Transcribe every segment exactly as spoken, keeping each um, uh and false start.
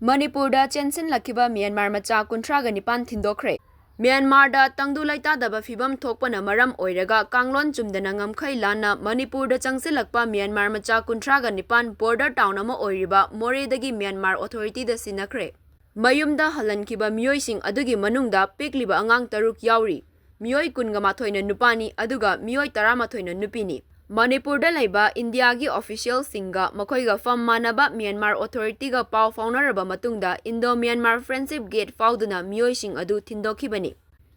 ꯃꯅꯤꯄꯨꯔꯗ ꯆꯦꯟꯁꯤꯜꯂꯛꯈꯤꯕ ꯃ꯭ꯌꯥꯟꯃꯥꯔ ꯃꯆꯥ ꯀꯨꯟꯊ꯭ꯔꯥꯒ ꯅꯤꯄꯥꯟ ꯊꯤꯟꯗꯣꯛꯈ꯭ꯔꯦ꯫ ꯃ꯭ꯌꯥꯟꯃꯥꯔꯗ ꯇꯪꯗꯨ ꯂꯩꯇꯥꯗꯕ ꯐꯤꯕꯝ ꯊꯣꯛꯄꯅ ꯃꯔꯝ ꯑꯣꯏꯔꯒ ꯀꯥꯡꯂꯣꯟ ꯆꯨꯝꯗꯅ ꯉꯝꯈꯩ ꯂꯥꯟꯅ ꯃꯅꯤꯄꯨꯔꯗ ꯆꯪꯁꯤꯜꯂꯛꯄ ꯃ꯭ꯌꯥꯟꯃꯥꯔ ꯃꯆꯥ ꯀꯨꯟꯊ꯭ꯔꯥꯒ ꯅꯤꯄꯥꯟ border town ꯑꯃ ꯑꯣꯏꯔꯤꯕ ꯃꯣꯔꯦꯗꯒꯤ ꯃ꯭ꯌꯥꯟꯃꯥꯔ authority ꯗ ꯁꯤꯟꯅꯈ꯭ꯔꯦ꯫ ꯃꯌꯨꯝꯗ ꯍꯜꯍꯟꯈꯤꯕ ꯃꯤꯑꯣꯏꯁꯤꯡ ꯑꯗꯨꯒꯤ ꯃꯅꯨꯡꯗ ꯄꯤꯛꯂꯤꯕ ꯑꯉꯥꯡ ꯇꯔꯨꯛ ꯌꯥꯎꯔꯤ꯫ ꯃꯤꯑꯣꯏ ꯀꯨꯟꯒ ꯃꯥꯊꯣꯏꯅ ꯅꯨꯄꯥꯅꯤ, ꯑꯗꯨꯒ ꯃꯤꯑꯣꯏ ꯇꯔꯥꯃꯥꯊꯣꯏꯅ ꯅꯨꯄꯤꯅꯤ꯫ ꯃꯅꯤꯄꯨꯔꯗ ꯂꯩꯕ ꯏꯟꯗꯤꯌꯥꯒꯤ official ꯁꯤꯡꯒ ꯃꯈꯣꯏꯒ ꯐꯝ ꯃꯥꯟꯅꯕ ꯃ꯭ꯌꯥꯟꯃꯥꯔ authority ꯒ ꯄꯥꯎ ꯐꯥꯎꯅꯔꯕ ꯃꯇꯨꯡꯗ Indo Myanmar Friendship Gate ꯐꯥꯎꯗꯨꯅ ꯃꯤꯑꯣꯏꯁꯤꯡ ꯑꯗꯨ ꯊꯤꯟꯗꯣꯛꯈꯤꯕꯅꯤ꯫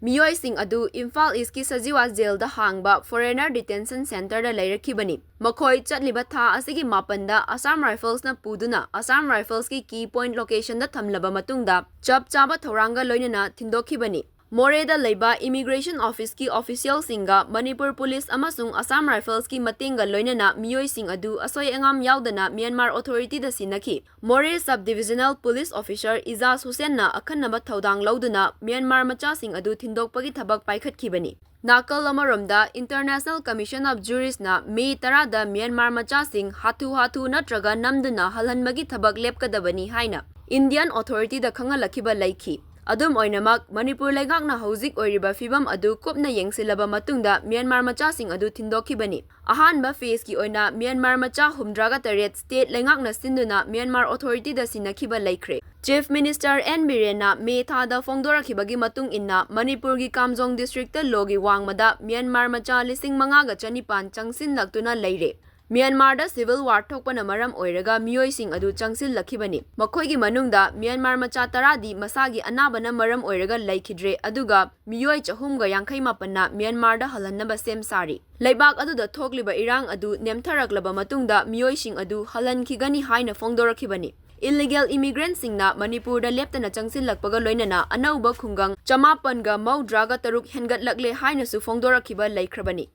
ꯃꯤꯑꯣꯏꯁꯤꯡ ꯑꯗꯨ ꯏꯝꯐꯥꯜ East ꯀꯤ ꯁꯖꯤꯋꯥ jail ꯗ ꯍꯥꯡꯕ foreigner detention center ꯗ ꯂꯩꯔꯛꯈꯤꯕꯅꯤ꯫ ꯃꯈꯣꯏ ꯆꯠꯂꯤꯕ ꯊꯥ ꯑꯁꯤꯒꯤ ꯃꯥꯄꯟꯗ Assam Rifles ꯅ ꯄꯨꯗꯨꯅ Assam Rifles ꯀꯤ key point location ꯗ ꯊꯝꯂꯕ ꯃꯇꯨꯡꯗ ꯆꯞ ꯆꯥꯕ ꯊꯧꯔꯥꯡꯒ ꯂꯣꯏꯅꯅ ꯊꯤꯟꯗꯣꯛꯈꯤꯕꯅꯤ꯫ ꯃꯣꯔꯦꯗ ꯂꯩꯕ immigration office ꯀꯤ official ꯁꯤꯡꯒ ꯃꯅꯤꯄꯨꯔ police ꯑꯃꯁꯨꯡ Assam Rifles ꯀꯤ ꯃꯇꯦꯡꯒ ꯂꯣꯏꯅꯅ ꯃꯤꯑꯣꯏꯁꯤꯡ ꯑꯗꯨ ꯑꯁꯣꯏ ꯑꯉꯥꯝ ꯌꯥꯎꯗꯅ ꯃ꯭ꯌꯥꯟꯃꯥꯔ authority ꯗ ꯁꯤꯟꯅꯈꯤ꯫ ꯃꯣꯔꯦ sub divisional police officer ꯏꯖꯥꯖ ꯍꯨꯁꯦꯟꯅ ꯑꯈꯟꯅꯕ ꯊꯧꯗꯥꯡ ꯂꯧꯗꯨꯅ ꯃ꯭ꯌꯥꯟꯃꯥꯔ ꯃꯆꯥꯁꯤꯡ ꯑꯗꯨ ꯊꯤꯟꯗꯣꯛꯄꯒꯤ ꯊꯕꯛ ꯄꯥꯏꯈꯠꯈꯤꯕꯅꯤ꯫ ꯅꯥꯀꯜ ꯑꯃꯔꯣꯝꯗ, International Commission of Jurist ꯅ ꯃꯦ ꯇꯔꯥꯗ ꯃ꯭ꯌꯥꯟꯃꯥꯔ ꯃꯆꯥꯁꯤꯡ ꯍꯥꯊꯨ ꯍꯥꯊꯨ ꯅꯠꯇ꯭ꯔꯒ ꯅꯝꯗꯨꯅ ꯍꯜꯍꯟꯕꯒꯤ ꯊꯕꯛ ꯂꯦꯞꯀꯗꯕꯅꯤ ꯍꯥꯏꯅ Indian authority ꯗ ꯈꯪꯍꯜꯂꯛꯈꯤꯕ ꯂꯩꯈꯤ꯫ ꯑꯗꯨꯝ ꯑꯣꯏꯅꯃꯛ, ꯃꯅꯤꯄꯨꯔ ꯂꯩꯉꯥꯛꯅ ꯍꯧꯖꯤꯛ ꯑꯣꯏꯔꯤꯕ ꯐꯤꯕꯝ ꯑꯗꯨ ꯀꯨꯞꯅ ꯌꯦꯡꯁꯤꯜꯂꯕ ꯃꯇꯨꯡꯗ ꯃ꯭ꯌꯥꯟꯃꯥꯔ ꯃꯆꯥꯁꯤꯡ ꯑꯗꯨ ꯊꯤꯟꯗꯣꯛꯈꯤꯕꯅꯤ꯫ ꯑꯍꯥꯟꯕ phase ꯀꯤ ꯑꯣꯏꯅ ꯃ꯭ꯌꯥꯟꯃꯥꯔ ꯃꯆꯥ ꯍꯨꯝꯗ꯭ꯔꯥꯒ ꯇꯔꯦꯠ state ꯂꯩꯉꯥꯛꯅ ꯁꯤꯟꯗꯨꯅ ꯃ꯭ꯌꯥꯟꯃꯥꯔ authority ꯗ ꯁꯤꯟꯅꯈꯤꯕ ꯂꯩꯈ꯭ꯔꯦ꯫ Chief Minister ꯑꯦꯟ ꯕꯤꯔꯦꯟꯅ ꯃꯦ ꯊꯥꯗ ꯐꯣꯡꯗꯣꯔꯛꯈꯤꯕꯒꯤ ꯃꯇꯨꯡ ꯏꯟꯅ, ꯃꯅꯤꯄꯨꯔꯒꯤ ꯀꯥꯝꯖꯣꯡ district ꯇ ꯂꯣꯒꯤ ꯋꯥꯡꯃꯗ ꯃ꯭ꯌꯥꯟꯃꯥꯔ ꯃꯆꯥ ꯂꯤꯁꯤꯡ ꯃꯉꯥꯒ ꯆꯅꯤꯄꯥꯟ ꯆꯪꯁꯤꯜꯂꯛꯇꯨꯅ ꯂꯩꯔꯦ꯫ ꯃ꯭ꯌꯥꯟꯃꯥꯔꯗ civil war ꯊꯣꯛꯄꯅ ꯃꯔꯝ ꯑꯣꯏꯔꯒ ꯃꯤꯑꯣꯏꯁꯤꯡ ꯑꯗꯨ ꯆꯪꯁꯤꯜꯂꯛꯈꯤꯕꯅꯤ꯫ ꯃꯈꯣꯏꯒꯤ ꯃꯅꯨꯡꯗ ꯃ꯭ꯌꯥꯟꯃꯥꯔ ꯃꯆꯥ ꯇꯔꯥꯗꯤ ꯃꯁꯥꯒꯤ ꯑꯅꯥꯕꯅ ꯃꯔꯝ ꯑꯣꯏꯔꯒ ꯂꯩꯈꯤꯗ꯭ꯔꯦ, ꯑꯗꯨꯒ ꯃꯤꯑꯣꯏ ꯆꯍꯨꯝꯒ ꯌꯥꯡꯈꯩ ꯃꯥꯄꯟꯅ ꯃ꯭ꯌꯥꯟꯃꯥꯔꯗ ꯍꯜꯍꯟꯅꯕ ꯁꯦꯝ ꯁꯥꯔꯤ꯫ ꯂꯩꯕꯥꯛ ꯑꯗꯨꯗ ꯊꯣꯛꯂꯤꯕ ꯏꯔꯥꯡ ꯑꯗꯨ ꯅꯦꯝꯊꯔꯛꯂꯕ ꯃꯇꯨꯡꯗ ꯃꯤꯑꯣꯏꯁꯤꯡ ꯑꯗꯨ ꯍꯜꯍꯟꯈꯤꯒꯅꯤ ꯍꯥꯏꯅ ꯐꯣꯡꯗꯣꯔꯛꯈꯤꯕꯅꯤ꯫ Illegal immigrant ꯁꯤꯡꯅ ꯃꯅꯤꯄꯨꯔꯗ ꯂꯦꯞꯇꯅ ꯆꯪꯁꯤꯜꯂꯛꯄꯒ ꯂꯣꯏꯅꯅ ꯑꯅꯧꯕ ꯈꯨꯡꯒꯪ ꯆꯃꯥꯄꯟꯒ ꯃꯧꯗ꯭ꯔꯥꯒ ꯇꯔꯨꯛ ꯍꯦꯟꯒꯠꯂꯛꯂꯦ ꯍꯥꯏꯅꯁꯨ ꯐꯣꯡꯗꯣꯔꯛꯈꯤꯕ ꯂꯩꯈ꯭ꯔꯕꯅꯤ꯫